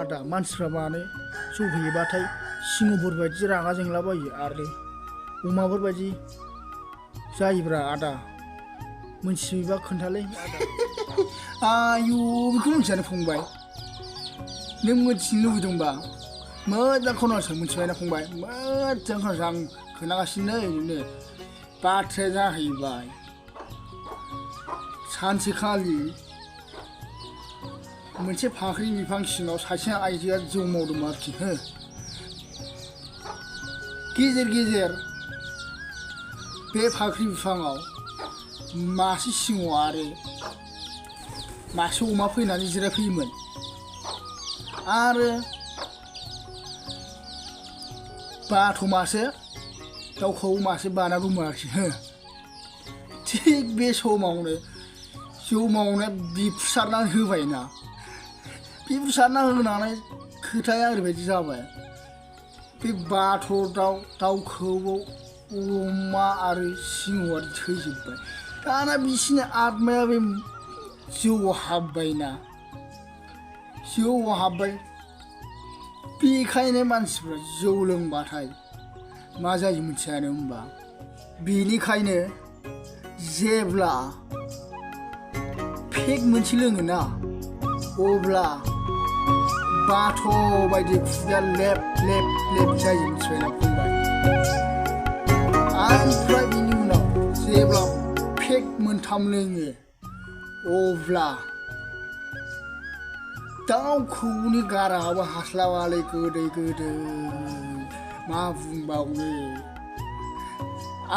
आदा मानसिफ्रा मानो जौ होयोबाथाय सिंहफोर बायदि रागा जोंलाबायो आरो अमाफोर बायदि जायोब्रा आदा मोनथियोबा खोन्थालै आदा आयु बेखौ मिथियानो फंबाय नों मिथिनो लुबैदोंबा मोजां खोनासं मिथिबायना फंबाय मोजां खोनासं आं खोनागासिनो ओरैनो बाथ्राया जाहैबाय सानसेखालि मोनसे फाख्रि बिफां सिङाव सासे आइजोआ जौ मावदोंमोन आरोखि हो गेजेर गेजेर बे फाख्रि बिफाङाव मासे सिंह आरो मासे अमा फैनानै जिरायफैयोमोन आरो बाथ' मासे दाउखौ मासे बाना दंमोन आरोखि हो थिग बे समावनो जौ मावनाया बिफुसारनानै होबायना बिफुसारना होनानै खोथाया ओरैबायदि जाबाय बे बाथ' दाउखौबो अमा आरो सिंहआ थैजोब्बाय दाना बिसिनि आत्माया बे जौआव हाबबायना जौआव हाबबाय बेखायनो मानसिफ्रा जौ लोंबाथाय मा जायो मिथियानो होमबा बेनिखायनो जेब्ला फेक मोनसे लोङोना अब्ला बाथ' बायदि खुगाया लेब लेब लेब जायो मिथिबायना फंबाय ओमफ्राय बिनि उनाव जेब्ला फेक मोनथाम लोङो अब्ला दाउखौनि गाराङाबो हास्लाबालै गोदै गोदै मा बुंबावनो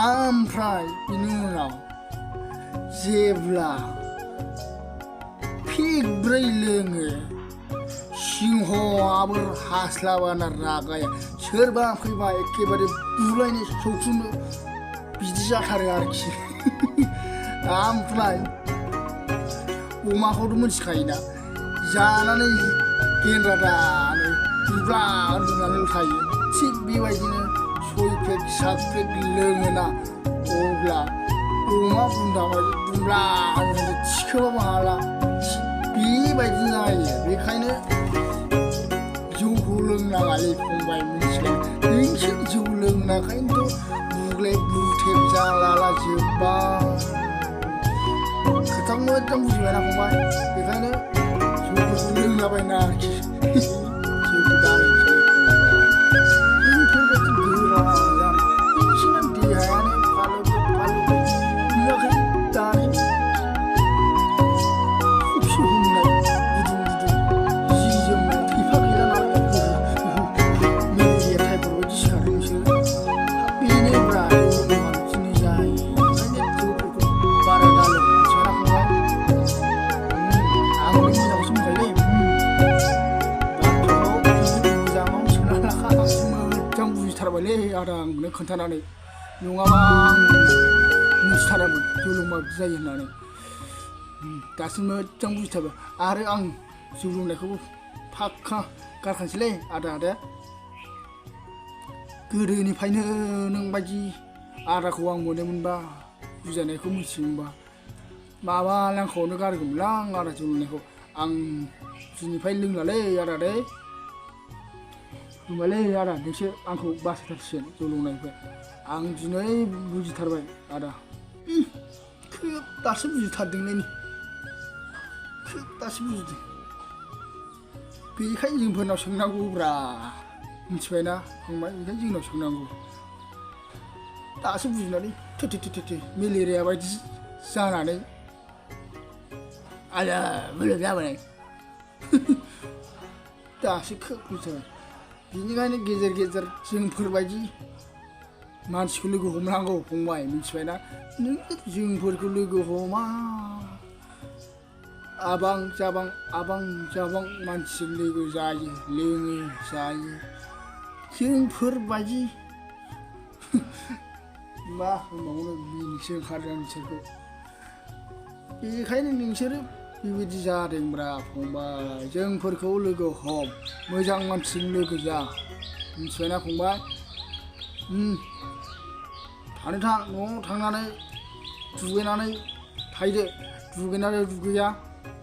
ओमफ्राय बिनि उनाव जेब्ला फेक 4 लोङो सिंहआबो हास्लाबाना रागाया सोरबा फैबा एखेबारे बुलायनो सौथुनो बिदि जाथारो आरोखि ओमफ्राय अमाखौथ' मिथिखायोना जानानै गेन्द्रा दानो बुब्ला उन्दुनानै थायो थिग बेबायदिनो 6 पेक 7 पेक लोङोना अब्ला अमा बुन्दा बायदि बुब्ला थिखोबाबो हाला बेबायदि जायो बेखायनो जौखौ लोंनाङालै फंबाय मिथिबाय नोंसोर जौ लोंनायखायनोथ' बुग्लेब बुथेब जालाला जोब्बाय खोथा मोजां बुजिबायना फंबाय बेखायनो जौफोरखौ लोंलाबायना आरोखि जौखौ दानोसै बेफोरबायदि गोरा जानो बिसोरना देहायानो फालोब नुवाखै दानि खबसे हमनाय गुदुं जि जोमनाय थैफा गैला नालाय मेलेरिया टाइफाइड बायदि सिखारो नोंसोरो बेनोब्रा जौ लोंबा बिदिनो जायो ओंखायनो जौफोरखौ बारा दालों मिथिबायना फंबाय आं मोजांखौसो बुंबायलै बाथ्राखौ मोजाङाव सोना लाखा मोजां बुजिथारबायलै आदा आंनो खोन्थानानै नङाबा आं मिथिथारामोन जौ लोंबा बिदि जायो होननानै दासिम मोजां बुजिथारबाय आरो आं जौ लोंनायखौबो फाक्का गारखानोसैलै आदा गोदोनिफ्रायनो नोंबायदि आदाखौ आं मोनोमोनबा बुजायनायखौ मिथियोमोनबा माबा लांखावनो गारगौमोनलां आदा जौ लोंनायखौ आं दिनैनिफ्राय लोंलालै आदा दे होनबालै आदा नोंसोर आंखौ बासायथारसिगोन जौ लोंनायनिफ्राय आं दिनै बुजिथारबाय आदा खोब दासो बुजिथारदोंलै खोब दासो बुजिदों बेखायनो जोंफोरनाव सोंनांगौब्रा मिथिबायना फंबाय बेखायनो जोंनाव सोंनांगौ दासो बुजिनानै थो मेलेरिया बायदि जानानै आला बोलो जाबाय दासो खोब बुजिबाय बेनिखायनो गेजेर गेजेर जोंफोरबायदि मानसिखौ लोगो हमनांगौ फंबाय मिथिबायना नों जोंफोरखौ लोगो हमा आबां जाबां मानसि लोगो जायो लोङो जायो जोंफोरबायदि मा होनबावनो मिनिसो ओंखारदों आं बिसोरखौ बेखायनो नोंसोरो बेबायदि जादोंब्रा फंबाय जोंफोरखौ लोगो हम मोजां मानसिजों लोगो जा मिथिबायना फंबाय थानो थां न'आव थांनानै दुगैनानै थायदो दुगैनानै दुगैया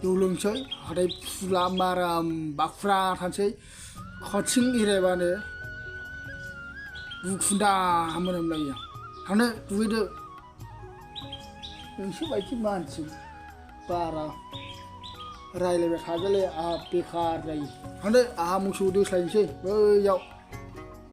जौ लोंसै हाथाय फुला माराम बाखुरा थानोसै खाथिं एरायबानो उखुन्दा मोनामलायो थांनो दुगैदो नोंसो बायदि मानसि बारा रायलायबाय थाजाले आहा बेखार जायो थांदो आहा मोसौ दोस्लायनोसै बैयाव